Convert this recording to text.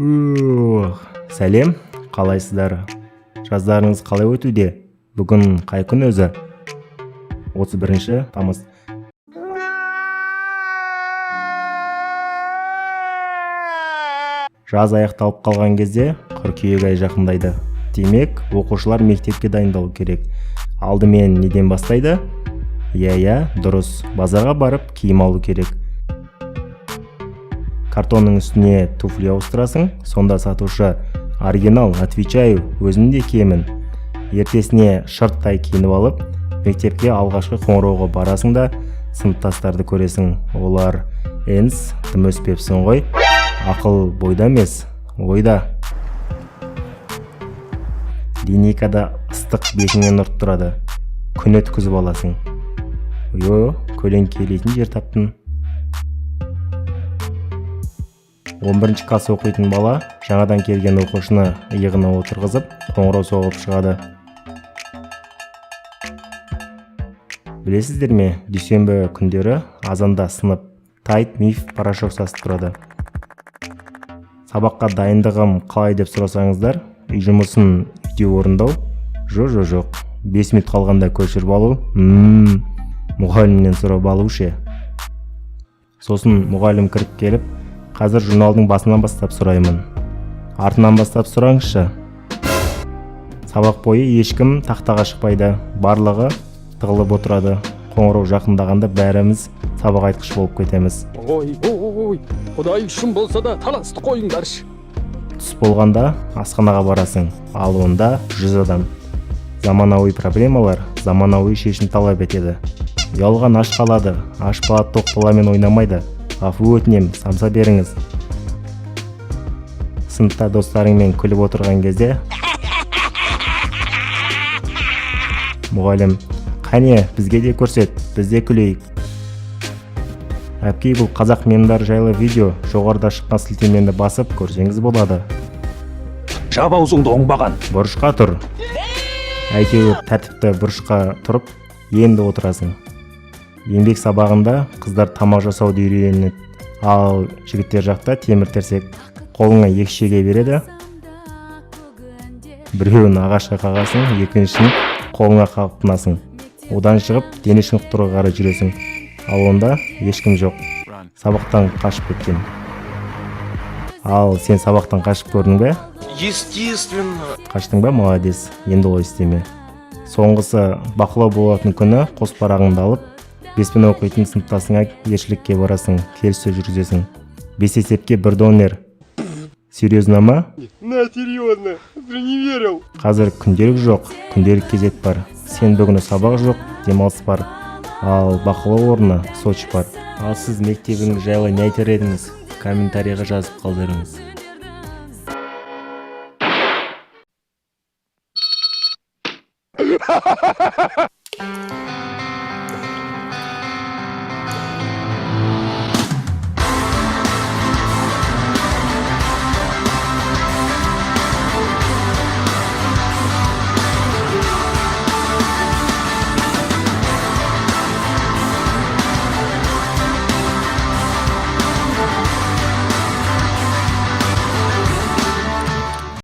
Ух, сәлем, қалайсыздар? Жаздарыңыз қалай өтуде? Бүгін қай күн өзі? 31 тамыз. Жаз аяқталып қалған кезде қыркүйек айы жақындайды. Демек, оқушылар мектепке дайындалу керек. Алдымен неден бастайды? Иә, дұрыс, базарға барып киім алу керек. Картонның үстіне туфли ауыстырасың, сонда сатушы: «Оригинал, отвечаю, өзім де киемін». Ертесіне шырттай киініп алып, мектепке алғашқы қоңырауға барасың да, сыныптастарды көресің. Олар: «Энс, тым өспепсің ғой». Ақыл бойда емес, ойда. Линейкада ыстық бетіңнен ұрып тұрады. Күн өткізіп аласың. Йо, көлеңкелейтін жер таптың. 11 класс оқитын бала жаңадан келген оқушыны иығына отырғызып, қоңырау соғып шығады. Білесіздер ме, дүйсенбі күндері азанда сынып Тайд, Миф порошок сасып тұрады. Сабаққа дайындығым қалай деп сұрасаңыздар, үй жұмысын үйде орындау, жо жо жоқ, 5 минут қалғанда көшіріп алу, мұғалімнен сұрап алу ше. Сосын мұғалім кіріп келіп: «Қазір журналдың басынан бастап сұраймын». Артынан бастап сұраңызшы. Сабақ бойы ешкім тақтаға шықпайды, барлығы тығылып отырады. Қоңырау жақындағанда бәріміз сабақ айтқыш болып кетеміз. Ой, ой, құдай үшін болса да таласты қойыңдаршы. Түс болғанда асханаға барасың, ал онда 100 адам. Заманауи проблемалар заманауи шешім талап етеді. Ұялған аш қалады, аш бала тоқ баламен ойнамайды. Ғафу өтінем, самса беріңіз. Сыныпта достарыңмен күліп отырған кезде мұғалім: «Қәне, бізге де көрсет, біз де күлейік». Әпкей, бұл қазақ мемдары жайлы видео. Жоғарыда шыққан сілтемені басып көрсеңіз болады. Жап аузыңды, оңбаған. Бұрышқа тұр. Әйтеуір тәртіпті бұрышқа тұрып енді отырасың. Еңбек сабағында қыздар тамақ жасауды үйренеді, ал жігіттер жақта темір терсек. Қолыңа екі шеге береді, біреуін ағашқа қағасың, екіншісін қолыңа қағып тынасың. Одан шығып дене шынықтыруға қарай жүресің, ал онда ешкім жоқ, сабақтан қашып кеткен. Ал сен сабақтан қашып көрдің бе? Естественно. Қаштың ба? Молодец, енді олай істеме. Соңғысы, бақылау болатын күні қос парағыңды алып, беспен оқитын сыныптасыңа елшілікке барасың, келіссөз жүргізесің. Бес есепке бір донер. Серьезно ма? На, серьезно, ты не верил. Қазір күнделік жоқ, күнделік кезек бар. Сенбі күні сабақ жоқ, демалыс бар, ал бақылау орнына Сочи бар. Ал сіз мектебіңіз жайлы не айтар едіңіз? Комментарийға жазып қалдырыңыз.